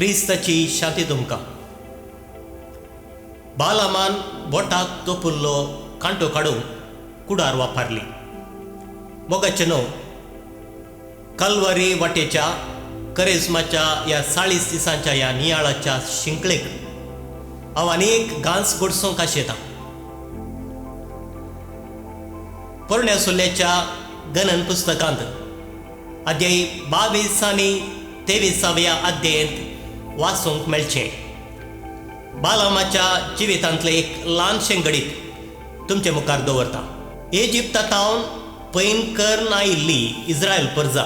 क्रिस्ताची शांती तुमकां. बालामान बोटाक तोपुल्लो कांटो काडूंक कुडार वापरली. मोगाचें न्हू कलवरी वाटेच्या करेजमाच्या ह्या 40 दिसांच्या ह्या नियाळाच्या शिंकळेक हांव आनी एक घांस गोडसूंक आशेतां. पोरण्या सुल्ल्याच्या गणन पुस्तकांत अध्याय 22 आनी 23व्या अध्यायेंत वाचूंक मेळचें बालामाच्या जिवितांतलें एक ल्हानशें घडीत तुमचे मुखार दवरता. इजिप्तांत पैन करून आयिल्ली इस्रायल प्रजा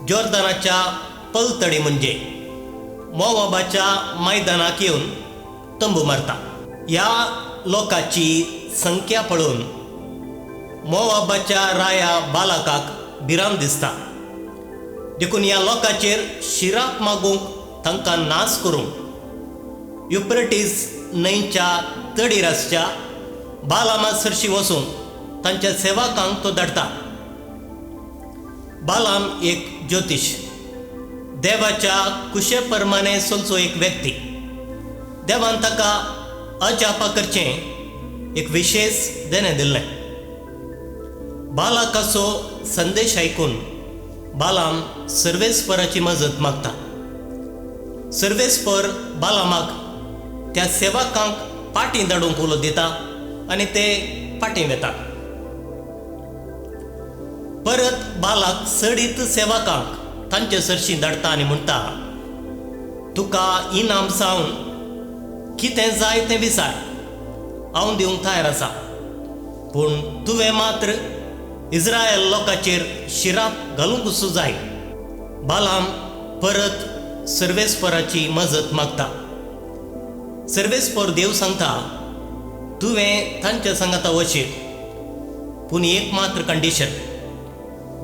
जॉर्दनाच्या पलतडी म्हणजे मोवाबाच्या मैदानाक येवन तंबू मारता. ह्या लोकांची संख्या पळोवन मोवाबाच्या राया बालकाक भिरांत दिसता. देखून ह्या लोकांचेर शिराप मागूंक तांकां नाश करूंक युप्रेटीस न्हंयच्या तडीर आसच्या बालामा सरशी वचूंक तांच्या सेवकांक तो धाडटा. बालाम एक ज्योतिश, देवाच्या कुशे प्रमाणे चलचो एक व्यक्ती. देवान ताका अजापा करचें एक विशेष देणें दिल्लें. बालाकाचो संदेश आयकून बालाम सर्वेस्पराची मजत मागता. सर्वेस्पर बालामाक त्या सेवकांक पाटी धाडूंक उलो दिता आनी ते पाटी वेतात. परत बालाक सडीत सेवकांक तांचे सरशी धाडटा आनी म्हणटा, तुका इनाम जावन कितें जाय तें विचार, हांव दिवंक तयार आसा, पूण तुवें मात्र इस्रायल लोकांचेर शिराप घालूंक जाय. बालाम परत सर्वेस्पराची मजत मागता. सर्वेस्पर देव सांगता, तुवें तांच्या सांगाता वचीत, पूण एक मात्र कंडिशन,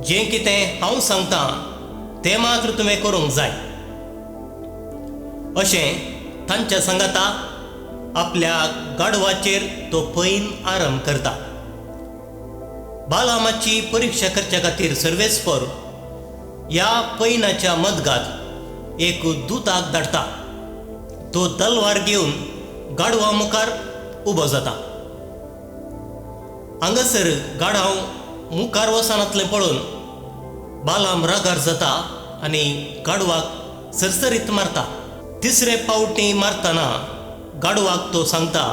जें कितें हांव सांगता तें मात्र तुवें करूंक जाय. अशें तांच्या सांगाता आपल्या गाडवाचेर तो पैन आरंभ करता. बालामाची परिक्षा करच्या खातीर सर्वेस्पर ह्या पैनाच्या मदगात एक दुताक धाडटा. तो तलवार घेवन गाडवा मुखार उबो जाता. हांगासर गाडाव मुखार वचनातलें पळोवन बालाम रागार जाता आनी गाडवाक सरसरीत मारता. तिसरे पावटी मारतना गाडवाक तो सांगता,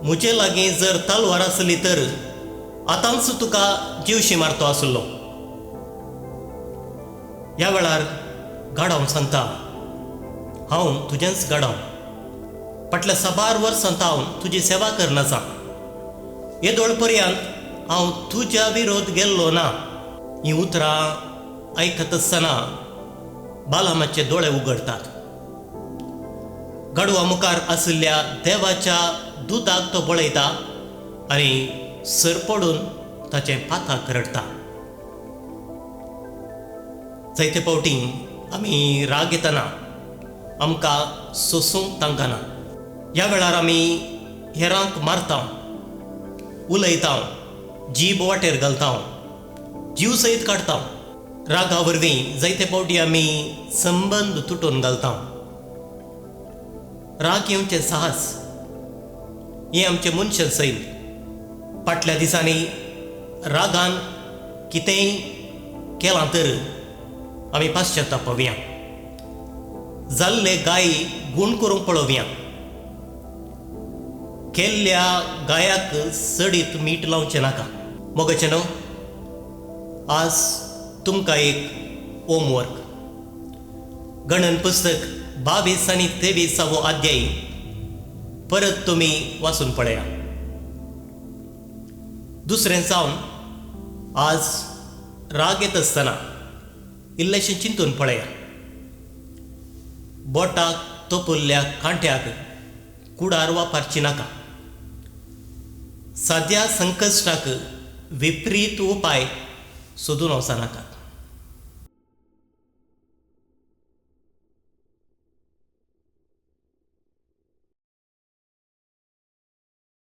म्हजे लागीं जर तलवार आसली तर आतांच तुका जिवशी मारतो आसलो. ह्या वेळार गाडाव सांगता, हांव तुजेंच गाडाव, फाटल्या साबार वर्सां हांव तुजी सेवा करनासा, येदोळ पर्यंत हांव तुज्या विरोध गेल्लो ना. हीं उतरां आयकत आसतना बालामाचे दोळे उगडटात. गाडवा मुखार आशिल्ल्या देवाच्या दुताक तो पळयता आनी सरपडून ताचें पाताक रडटा. जायते फावटी आमी राग येतना आमकां सोसूंक तांकना. ह्या वेळार आमी हेरांक मारता, उलयता, जीब वाटेर घालता, जीव सयत काडटा. रागा वरवीं जायते फावटी आमी संबंद तुटून घालता. राग येवचें साहस हें आमचें मनशां सैम. फाटल्या दिसांनी रागान कितेंय केलां तर आमी पाश्चातापवया, जाल्ले गाय गूण करूंक पळोवया, केल्ल्या गायाक सडीत मीठ लावचें नाका. मोगाचें न्हू, आज तुमकां एक होमवर्क. गणन पुस्तक 22 आनी 23वो अध्याय परत तुमी वाचून पळया. दुसरें जावन आज राग येत आसतना इल्लेशें चिंतून पळया. बोटाक तोपुल्ल्या कांट्याक कुडार वापरची नाका. साद्या संकश्टाक विपरीत उपाय सोदून वचनाका.